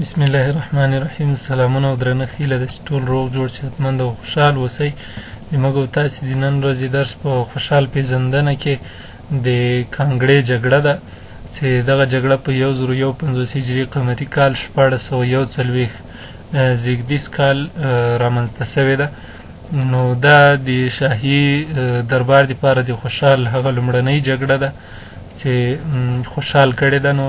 بسم الله الرحمن الرحیم. سلامونه او درنښت، هیله ده چې ټول روغ جوړ، صحتمند او خوشحال اوسئ. د موږ او تاسې د نن ورځې درس په خوشحال پیژندنه کې د کانګړې جګړه ده، چې دغه جګړه په 1051 هجري قمري کال 1641 زیږدیز کال رامنځته شوې ده. نو دا د شاهي دربار دپاره د خوشحال هغه لومړنۍ جګړه ده چې خوشحال کړې ده. نو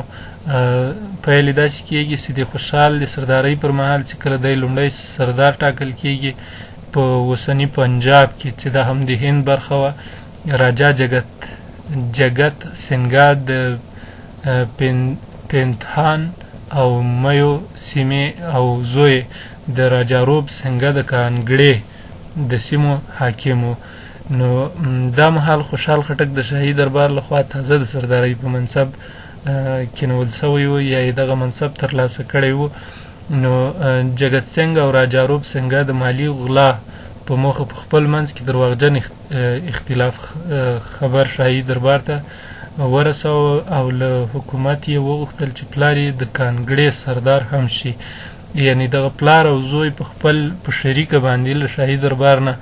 پیل یې داسې کېږي چې د خوشحال د سردارۍ پر مهال، چې کله دی لومړی سردار ټاکل کېږي په اوسني پنجاب کې، چې دا هم د هند برخه وه، راجا جګت سنګا د پنتهان او میو سیمې او زوی د راجا روب سنګه د کانګړې د سیمو حاکم و. نو دا مهال خوشحال خټک د شاهي دربار لخوا تازه د سردارۍ په منصب کینول شوی و، یا یې دغه منصب ترلاسه کړی و. نو جګت سنګ او راجا روب سنګه د مالي غلا په موخه په خپل منځ کې درواغجن اختلاف خبر شاهي دربار ته ورساوه او له حکومت یې وغوښتل چې پلار یې د کانګړې سردار هم شي. یعنی دغه پلار او زوی په خپل په شریکه باندې له شاهي دربار نه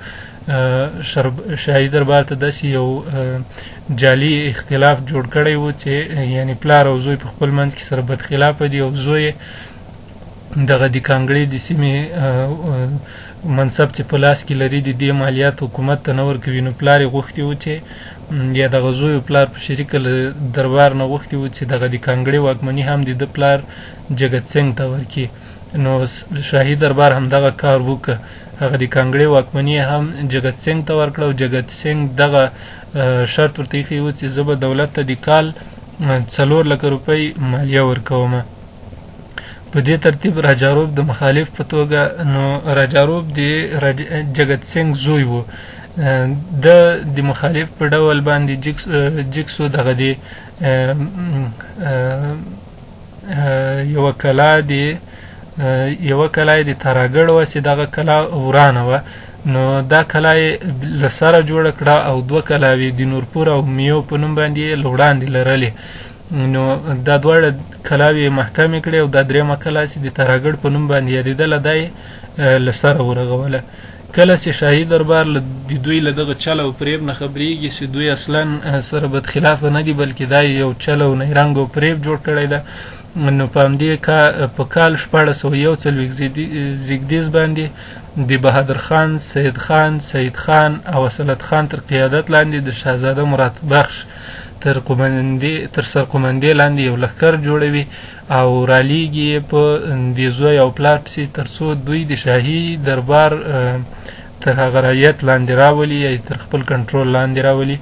شاهي دربار ته داسې یو جعلي اختلاف جوړ کړی و چې یعنی پلار او زوی په خپل منځ کې سره بدخلافه دي، او زوی دغه د کانګړې د سیمې منصب چې په لاس کې لري د دې مالیات حکومت ته نه ورکوي. نو پلار یې غوښتي و چې یا دغه زوی او پلار په شریکه له دربار نه غوښتي و چې دغه د کانګړې واکمني هم د ده پلار جګت سنګ ته ورکړي. نو شاهي دربار هم دغه کار وکړ، هغه د کانګړې واکمني هم جګت سنګ ته ورکړه، او جګت سنګ دغه شرط ورته ایښی و چې زه به دولت ته د کال 4 لکه روپۍ مالیه ورکوم. په دې ترتیب راجاروب د مخالف په توګه، نو راجاروب د جګت سنګ زوی و، د د مخالف په ډول باندې جکسو دغه د یوه کلا د یوه کلا یې د تراګړ وه چې دغه کلا ورانه وه، نو دا کلا یې له سره جوړه کړه او دوه کلاوې د نورپور او میو په نوم باندې یې له وړاندې لرلې. نو دا دواړه کلاوې یې محکمې کړې او دا درېیمه کلا چې د تراګړ په نوم باندې یادېدله دا یې له سره ورغوله. کله چې شاهي دربار د دوی له دغه چل او فریب نه خبرېږي چې دوی اصلا سره بدخلافه نه دي، بلکې دا یې یو چل او نیرنګ او فریب جوړ کړی ده، نو په همدې په کال 1641 زیږدیز باندې د بهادر خان، سید خان، سعید خان او اصلت خان تر قیادت لاندې د شهزاده مراد بخش تر سرقومندې لاندې یو لښکر جوړوي او رالیږي یې په دې زوی او پلار پسې، تر څو دوی د شاهي دربار تر هغه رعیت لاندې راولي یا تر خپل کنټرول لاندې راولي.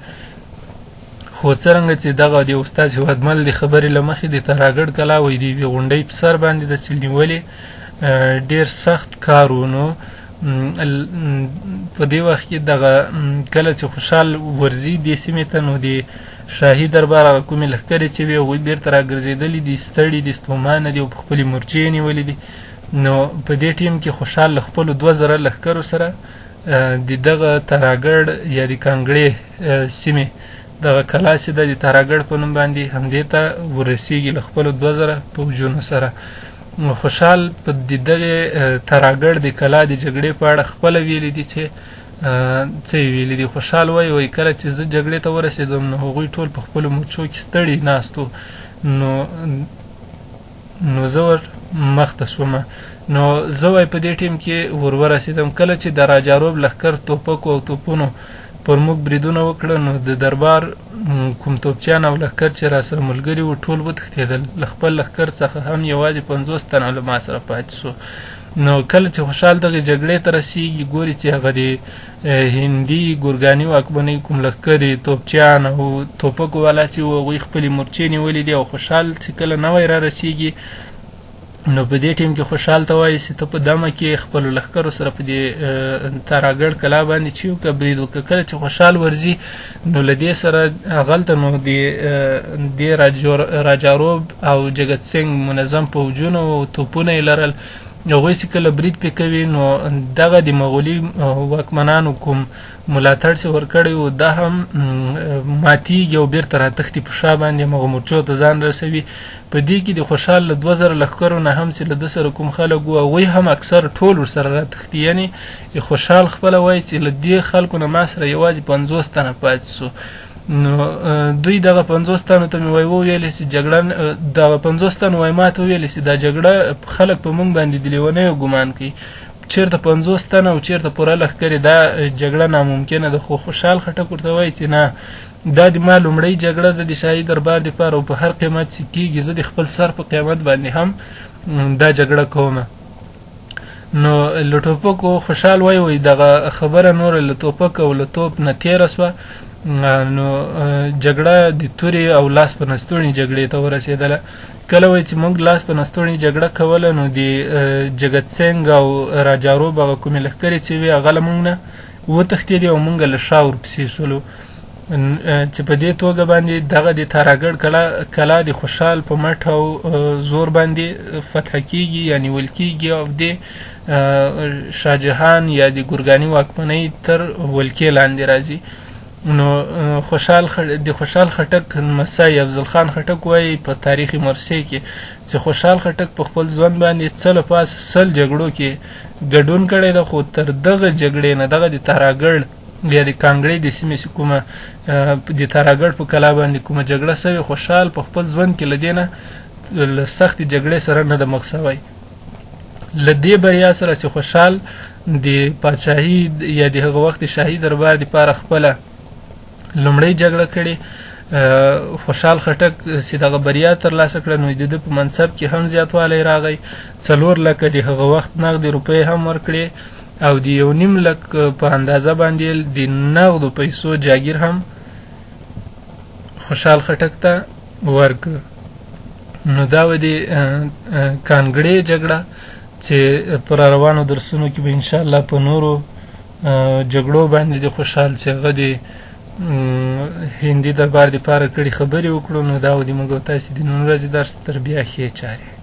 خو څرنګه چې دغه د استاد هېوادمل د خبرې له مخې د تراګړ کلا وایي د یوې غونډۍ په سر باندې د چې نیولې ډېر سخت کار و. نو په دې وخت کې دغه کله چې خوشحال ورځي دې سیمې ته، نو د شاهي دربار هغه کومې لښکرې چې وې هغوی بېرته راګرځېدلي دي، ستړي دي، ستومانه دي او په خپلې مورچې یې نیولې دي. نو په دې ټیم کې خوشحال له خپلو 2000 لښکرو سره د دغه تراګړ یا د کانګړې سیمې دغه کلا چې ده د تراګړ په نوم باندې همدې ته ورسیږي له خپلو 2000 پوځونو سره. خوشحال په د دغې تراګړ د کلا د جګړې په اړه خپله ویلي دي چې څه یې ویلي دي. خوشحال وایي، وایي کله چې زه جګړې ته ورسېدم نو هغوی ټول په خپلو مورچو کې ستړي ناست وو، نو زه ور مخته سوم. نو زه وایي په دې ټیم کې ور ورسېدم. کله چې د راجاروب لښکر توپکو او توپونو پر موږ بریدونه وکړه، نو د دربار کوم توپچیان او لښکر چې را سره ملګري وو ټول وتښتېدل. له خپل لښکر څخه هم یوازې 50 تنه له ما سره پاتې سو. نو کله چې خوشحال دغې جګړې ته رسیږي، ګوري چې هغه د هندي ګورګاني واکمنۍ کوم لښکرې، توپچیان او توپکو والا چې وو هغوی خپلې مورچې نیولې دي. او خوشحال چې کله نوی را رسیږي، نو په دې ټیم کې خوشحال ته وایي چې ته په دمه کې خپلو لښکرو سره په دې تاراګړ کلا باندې چې وکړه برید وکړه. کله چې خوشحال ورځي نو له دې سره هغلته نو د دې راجاروب او جګت سنګ منظم پوځونه او توپونه یې لرل. هغوی چې کله برید پې کوي نو دغه د مغولي واکمنانو کوم ملاتړ چې ورکړی و دا هم ماتیږي او بیرته راتښتي په شا باندې همغه مورچو ته ځان رسوي. په دې کې د خوشحال له 2000 لښکرو نه هم چې له ده سره کوم خلک وو هغوی هم اکثر ټول ورسره راتښتي. یعنې خوشحال خپله وایي چې له دې خلکو نه ما سره یوازې 50 تنه پاتې سو. نو دوی دغه 50 تنو ته مې وایي وویلې چې جګړه دغه 50 تنو وایي ما ته وویلې چې دا جګړه خلک په موږ باندې د لیونیو ګمان کوي، چېرته 50 تنه او چېرته پوره لښکرې، دا جګړه ناممکنه ده. خو خوشحال خټک ورته وایي چې نه، دا د ما لومړۍ جګړه ده د شاهي دربار دپاره او په هر قیمت چې کېږي زه د خپل سر په قیمت باندې هم دا جګړه کوم. نو له ټوپکو خوشحال وایي وایي دغه خبره نوره له توپک او له توپ نه تېره سوه. نو جګړه د تورې او لاس په نستوڼي جګړې ته ورسېدله. کله وایي چې موږ لاس په نستوڼي جګړه کوله نو د جګت سنګ او راجاروب هغه کومې لښکرې چې وې هغه له موږ نه وتښتېدې او موږ له شا ورپسې سولو، چې په دې توګه باندې دغه د تاراګړ کلا د خوشحال په مټ او زور باندې فتح کیږي یا نیول کیږي او د شاهجهان یا د ګورګاني واکمنۍ تر ولکې لاندې راځي. نو خوشحال د خوشحال خټک لمسی افضل خان خټک وایي په تاریخ مرسې کې چې خوشحال خټک په خپل ژوند باندې څه له پاسه 100 جګړو کې ګډون کړی ده، خو تر دغه جګړې نه دغه د تاراګړ یا د کانګړې د سیمې چې کومه د تاراګړ په کلا باندې کومه جګړه سوې، خوشحال په خپل ژوند کې له دې نه له سختې جګړې سره نه ده مخ سوی. له دې بریا سره چې خوشحال د پاچاهي یا د هغه وخت د شاهي دربار دپاره خپله لومړۍ جګړه کړې، خوشحال خټک چې دغه بریا ترلاسه کړه نو د ده په منصب کې هم زیاتوالی راغی، 4 لکه د هغه وخت نغدې روپۍ هم ورکړې او د 1.5 لک په اندازه باندې د نغدو پیسو جاګیر هم خوشحال خټک ته ورکړ. نو دا وه د کانګړې جګړه چې په روانو درسونو کې به انشاءالله په نورو جګړو باندې د خوشحال چې هغه د هندي دربار دپاره کړې خبرې وکړو. نو دا و د موږ او تاسې د نن ورځې درس. تر بیا ښې چارې.